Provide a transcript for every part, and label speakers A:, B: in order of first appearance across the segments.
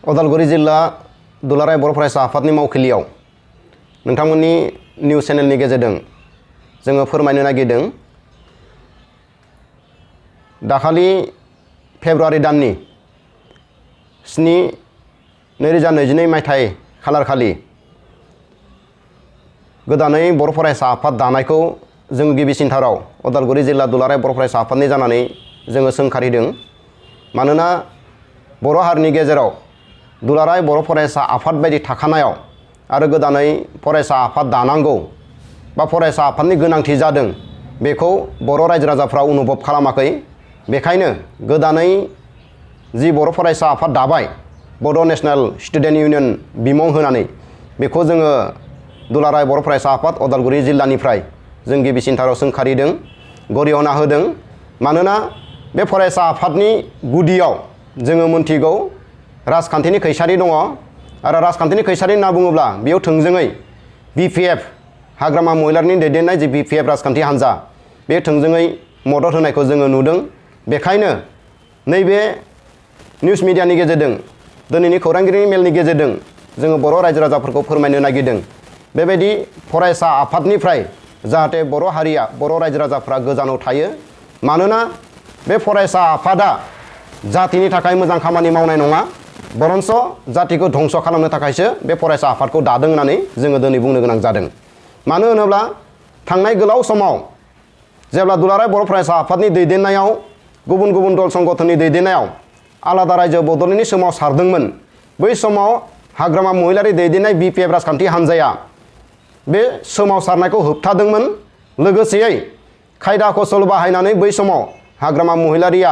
A: उदालगुरि जिल्ला दुलाराय बर' फरायसा आफादनि मावखिलियाव नोंथांमोननि निउस चेनेलनि गेजेरजों जोङो फोरमायनो नागिरदों दाखालि फेब्रुवारि दाननि 7/2022 मायथाइ खालारखालि गोदानै बर' फरायसा आफाद दानायखौ जों गिबिसिनथाराव उदालगुरि जिल्ला दुलाराय बर' फरायसा आफादनि जानानै जोङो सोंखारिदों। मानोना बर' हारिनि गेजेराव दुलाराय बर' फरायसा आफाद बायदि थाखानायाव आरो गोदानै फरायसा आफाद दानांगौ बा फरायसा आफादनि गोनांथि जादों बेखौ बर' रायजो राजाफ्रा अनुभब खालामाखै। बेखायनो गोदानै जि बर' फरायसा आफाद दाबाय बड' नेशनेल स्टुडेन्ट इउनियन बिमुं होनानै बेखौ जोङो दुलाराय बर' फरायसा आफाद उदालगुरि जिल्लानिफ्राय जों गिबिसिनथाराव सोंखारिदों, गरिहना होदों। मानोना बे फरायसा आफादनि गुदियाव जोङो मोनथिगौ राजखान्थिनि खैसारि दङ आरो राजखान्थिनि खैसारि होनना बुङोब्ला बेयाव थोंजोङै BPF हाग्रामा महिलारिनि दैदेननाय जि BPF राजखान्थि हान्जा बे थोंजोङै मदद होनायखौ जोङो नुदों। बेखायनो नैबे निउस मिडियानि गेजेरजों दिनैनि खौरांगिरिनि मेलनि गेजेरजों जोङो बर' रायजो राजाफोरखौ फोरमायनो नागिरदों बेबायदि फरायसा आफादनिफ्राय जाहाथे बर' हारिया बर' रायजो राजाफ्रा गोजानाव थायो। मानोना बे फरायसा आफादा जातिनि थाखाय मोजां खामानि मावनाय नङा, बरन्स जातिखौ धंस खालामनो थाखायसो बे फरायसा आफादखौ दादों होननानै जोङो दिनै बुंनो गोनां जादों। मानो होनोब्ला थांनाय गोलाव समाव जेब्ला दुलाराय बर' फरायसा आफादनि दैदेननायाव गुबुन गुबुन दल संगठननि दैदेननायाव आलादा रायजो बड'लेण्डनि सोमावसारदोंमोन, बै समाव हाग्रामा महिलारि दैदेननाय BPF राजखान्थि हान्जाया बे सोमावसारनायखौ होबथादोंमोन। लोगोसेयै खायदा कौशल बाहायनानै बै समाव हाग्रामा महिलारिया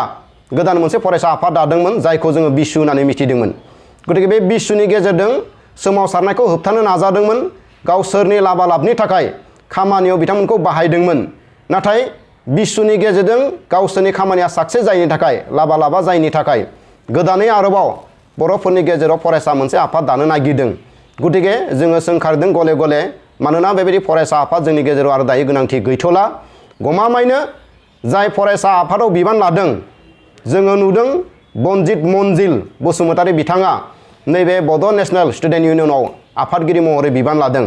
A: गोदान मोनसे फरायसा आफाद दादोंमोन जायखौ जोङो बिसु होननानै मिथिदोंमोन। गतिके बे बिसुनि गेजेरजों सोमावसारनायखौ होबथानो नाजादोंमोन, गावसोरनि लाबालाबनि थाखाय खामानियाव बिथांमोनखौ बाहायदोंमोन। नाथाय बिसुनि गेजेरजों गावसोरनि खामानिया साक्सेस जायैनि थाखाय, लाबालाबा जायैनि थाखाय गोदानै आरोबाव बर'फोरनि गेजेराव फरायसा मोनसे आफाद दानो नागिरदों। गतिके जोङो सोंखारदों गले गले, मानोना बेबायदि फरायसा आफाद जोंनि गेजेराव आरो दायो गोनांथि गैथ'ला। गमामायैनो जाय फरायसा आफादाव बिबान लादों जोङो नुदों बनजित मन्जिल बसुमतारी बिथाङा नैबे बड' नेशनेल स्टुडेन्ट इउनियनाव आफादगिरि महरै बिबान लादों।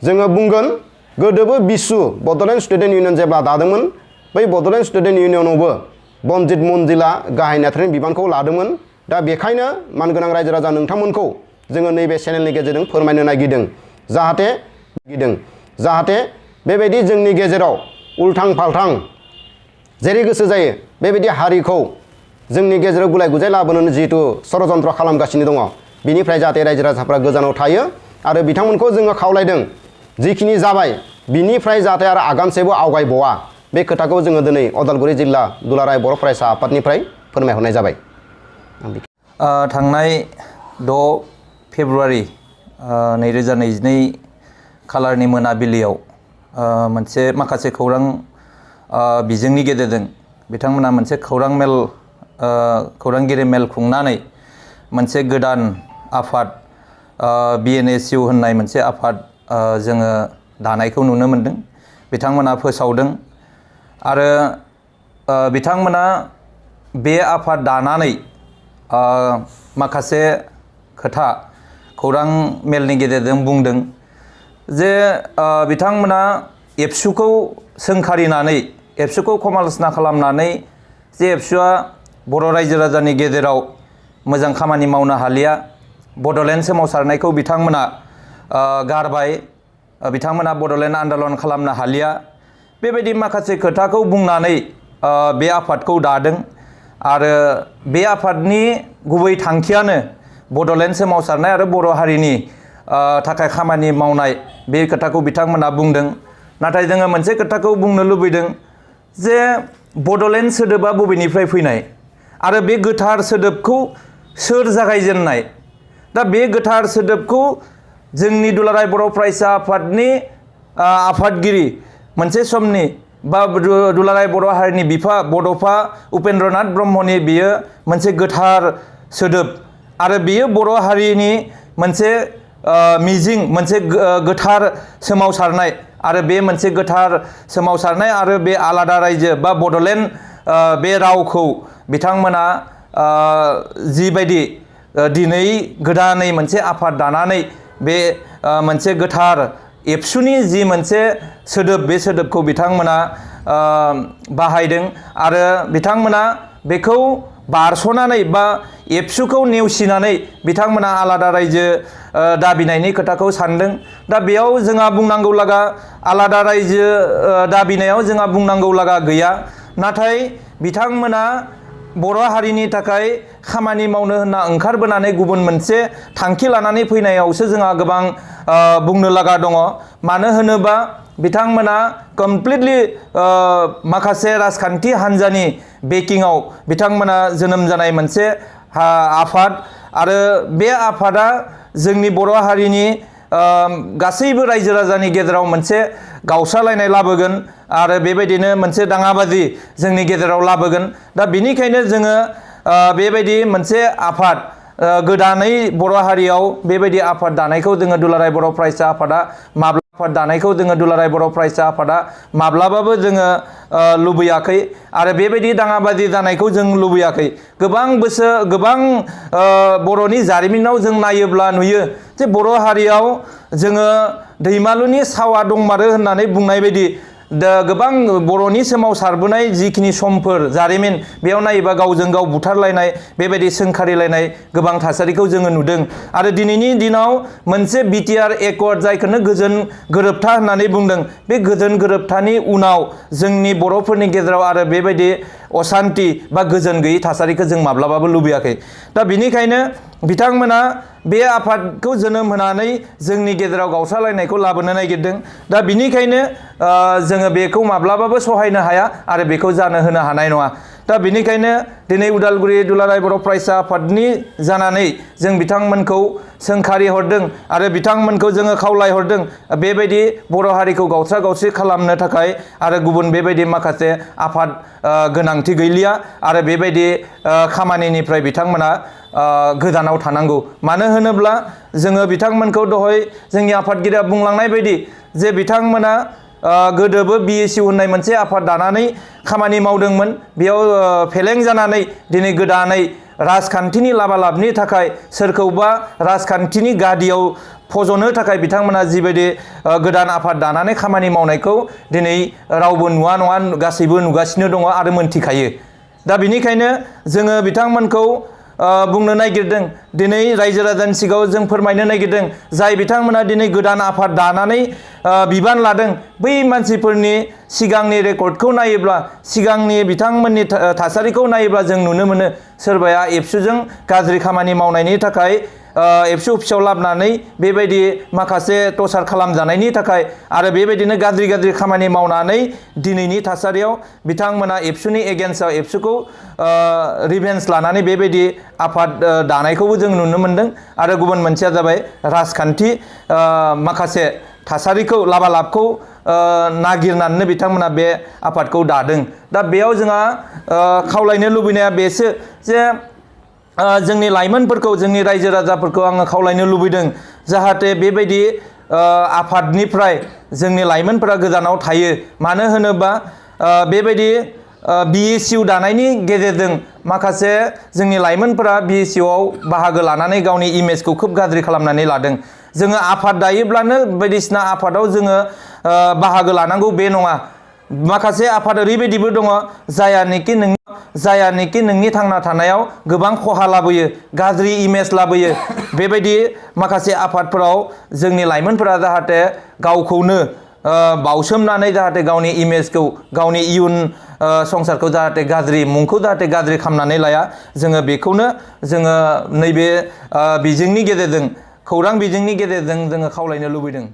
A: जोङो बुंगोन गोदोबो बिसु बड'लेण्ड स्टुडेन्ट इउनियन जेब्ला दादोंमोन बै बड'लेण्ड स्टुडेन्ट इउनियनावबो बनजित मन्जिला गाहाय नेहाथारिनि बिबानखौ लादोंमोन। दा बेखायनो मानगोनां रायजो राजा नोंथांमोनखौ जोङो नैबे चेनेलनि गेजेरजों फोरमायनो नागिरदों जाहाथे बेबायदि जोंनि गेजेराव उल्थां फाल्थां जेरै गोसो जायो बेबायदि हारिखौ जोंनि गेजेराव गुलाय गुजाय लाबोनो जिहेतु षड़यन्त्र खालामगासिनो दङ, बिनिफ्राय जाहाथे रायजो राजाफ्रा गोजानाव थायो। आरो बिथांमोनखौ जोङो खावलायदों जिखिनि जाबाय बिनिफ्राय जाहाथे आरो आगानसेबो आवगायबावा, बे खोथाखौ जोङो दिनै उदालगुरि जिल्ला दुलाराय बर' फरायसा आफादनिफ्राय फोरमायहरनाय जाबाय।
B: थांनाय 6 फेब्रुवारि 2022 खालारनि मोनाबिलियाव मोनसे माखासे खौरां बिजोंनि गेजेरजों बिथांमोना मोनसे खौरांगिरि मेल खुंनानै मोनसे गोदान आफाद BNSU होननाय मोनसे आफाद जोङो दानायखौ नुनो मोनदों। बिथांमोना फोसावदों आरो बिथांमोना बे आफाद दानानै माखासे खोथा खौरां मेलनि गेजेरजों बुंदों जे बिथांमोना एबसुखौ सोंखारिनानै एबसुखौ समालोचना खालामनानै जे एबसुआ बर' रायजो राजानि गेजेराव मोजां खामानि मावनो हालिया, बड'लेण्ड सोमावसारनायखौ बिथांमोना गारबाय, बिथांमोना बड'लेण्ड आन्दलन खालामनो हालिया, बेबायदि माखासे खोथाखौ बुंनानै बे आफादखौ दादों। आरो बे आफादनि गुबै थांखियानो बड'लेण्ड सोमावसारनाय आरो बर' हारिनि थाखाय खामानि मावनाय, बे खोथाखौ बिथांमोना बुंदों। नाथाय जोङो मोनसे खोथाखौ बुंनो लुबैदों जे बड'लेण्ड सोदोबा बबेनिफ्राय फैनाय आरो बे गोथार सोदोबखौ सोर जागायजेननाय? दा बे गोथार सोदोबखौ जोंनि दुलाराय बर' फरायसा आफादनि आफादगिरि मोनसे समनि बा दुलाराय बर' हारिनि बिफा बड'फा उपेन्द्रनाथ ब्रह्मनि बियो मोनसे गोथार सोदोब आरो बियो बर' हारिनि मोनसे मिजिं, मोनसे गोथार सोमावसारनाय आरो बे मोनसे गोथार सोमावसारनाय आरो बे आलादा रायजो बा बड'लेण्ड बे रावखौ बिथांमोना जिबायदि दिनै गोदानै मोनसे आफाद दानानै बे मोनसे गोथार एबसुनि जि मोनसे सोदोब बे सोदोबखौ बिथांमोना बाहायदों आरो बिथांमोना बेखौ बारस'नानै बा एबसुखौ नेवसिनानै बिथांमोना आलादा रायजो दाबिनायनि खोथाखौ सानदों। दा बेयाव जोंहा बुंनांगौ लागा आलादा रायजो दाबिनायाव जोंहा बुंनांगौ लागा गैया। नाथाय बिथांमोना बर' हारिनि थाखाय खामानि मावनो होनना ओंखारबोनानै गुबुन मोनसे थांखि लानानै फैनायावसो जोंहा गोबां बुंनो लागा दङ। मानो होनोबा बिथांमोना कमप्लिटलि माखासे राजखान्थि हान्जानि बेकिंआव बिथांमोना जोनोम जानाय मोनसे आफाद आरो बे आफादा जोंनि बर' हारिनि गासैबो रायजो राजानि गेजेराव मोनसे गावस्रालायनाय लाबोगोन आरो बेबायदिनो मोनसे दाङाबाजि जोंनि गेजेराव लाबोगोन। दा बिनिखायनो जोङो बेबायदि मोनसे आफाद गोदानै बर' हारियाव बेबायदि आफाद दानायखौ जोङो दुलाराय बर' फरायसा आफादा आफाद दानायखौ जोङो दुलाराय बर' फरायसा आफादा माब्लाबाबो जोङो लुबैयाखै आरो बेबायदि दाङाबाजि जानायखौ जों लुबैयाखै। गोबां बर'नि जारिमिनाव जों नायोब्ला नुयो जे बर' हारियाव जोङो दैमालुनि सावा दंमारो होननानै बुंनाय बायदि दा गोबां बर'नि सोमावसारबोनाय जिखिनि समफोर जारिमिन बेयाव नायोबा गावजों गाव बुथारलायनाय बेबायदि सोंखारिलायनाय गोबां थासारिखौ जोङो नुदों आरो दिनैनि दिनाव मोनसे बिटिआर एकर्ड जायखौनो गोजोन गोरोबथा होननानै बुंदों बे गोजोन गोरोबथानि उनाव जोंनि बर'फोरनि गेजेराव आरो बेबायदि असान्ति बा गोजोन गैयै थासारिखौ जों माब्लाबाबो लुबैयाखै। दा बिनिखायनो बिथांमोना बे आफादखौ जोनोम होनानै जोंनि गेजेराव गावस्रालायनायखौ लाबोनो नागिरदों। दा बिनिखायनो जोङो बेखौ माब्लाबाबो सहायनो हाया आरो बेखौ जानो होनो हानाय नङा। दा बिनिखायनो दिनै उदालगुरि दुलाराय बर' फरायसा आफादनि जानानै जों बिथांमोनखौ सोंखारि हरदों आरो बिथांमोनखौ जोङो खावलाय हरदों बेबायदि बर' हारिखौ गावस्रा गावस्रि खालामनो थाखाय आरो गुबुन बेबायदि माखासे आफाद गोनांथि गैलिया आरो बेबायदि खामानिनिफ्राय बिथांमोना गोजानाव थानांगौ। मानो होनोब्ला जोङो बिथांमोनखौ दहाय जोंनि आफादगिरिया बुंलांनाय बायदि जे बिथांमोना गोदोबो BSU होननाय मोनसे आफाद दानानै खामानि मावदोंमोन। बेयाव फेलें जानानै दिनै गोदानै राजखान्थिनि लाबालाबनि थाखाय सोरखौबा राजखान्थिनि गादियाव फज'नो थाखाय बिथांमोना जिबायदि गोदान आफाद दानानै खामानि मावनायखौ दिनै रावबो नुवा नङा गासैबो नुगासिनो दङ आरो मोनथिखायो। दा बिनिखायनो जोङो बिथांमोनखौ बुंनो नागिरदों दिनै रायजो राजानि सिगाङाव जों फोरमायनो नागिरदों जाय बिथांमोना दिनै गोदान आफाद दानानै बिबान लादों बै मानसिफोरनि सिगांनि रेकर्डखौ नायोब्ला सिगांनि बिथांमोननि थासारिखौ नायोब्ला जों नुनो मोनो सोरबाया एबसुजों गाज्रि खामानि मावनायनि थाखाय एबसु अफिसाव लाबोनानै बेबायदि माखासे टर्चार खालामजानायनि थाखाय आरो बेबायदिनो गाज्रि खामानि मावनानै दिनैनि थासारियाव बिथांमोना एबसुनि एगेन्स्टआव एबसुखौ रिभेन्स लानानै बेबायदि आफाद दानायखौबो जों नुनो मोनदों। आरो गुबुन मोनसेया जाबाय राजखान्थि माखासे थासारिखौ लाबालाबखौ नागिरनानैनो बिथांमोना बे आफादखौ दादों। दा बेयाव जोंहा खावलायनो लुबैनाया बेसो जे जोंनि लाइमोनफोरखौ जोंनि रायजो राजाफोरखौ आङो खावलायनो लुबैदों जाहाथे बेबायदि आफादनिफ्राय जोंनि लाइमोनफोरा गोजानाव थायो। मानो होनोबा बेबायदि BSU दानायनि गेजेरजों माखासे जोंनि लाइमोनफोरा BSUआव बाहागो लानानै गावनि इमेजखौ खोब गाज्रि खालामनानै लादों। जोङो आफाद दायोब्लानो बायदिसिना आफादाव जोङो बाहागो लानांगौ बे नङा। माखासे आफाद ओरैबायदिबो दङ जायानोखि नोंनि थांना थानायाव गोबां खहा लाबोयो गाज्रि इमेज लाबोयो। बेबायदि माखासे आफादफोराव जोंनि लाइमोनफोरा जाहाथे गावखौनो बावसोमनानै जाहाथे गावनि इमेजखौ गावनि इयुन संसारखौ जाहाथे गाज्रि मुंखौ जाहाथे गाज्रि खालामनानै लाया जोङो बेखौनो जोङो नैबे बिजोंनि गेजेरजों खौरां बिजोंनि गेजेरजों जोङो खावलायनो लुबैदों।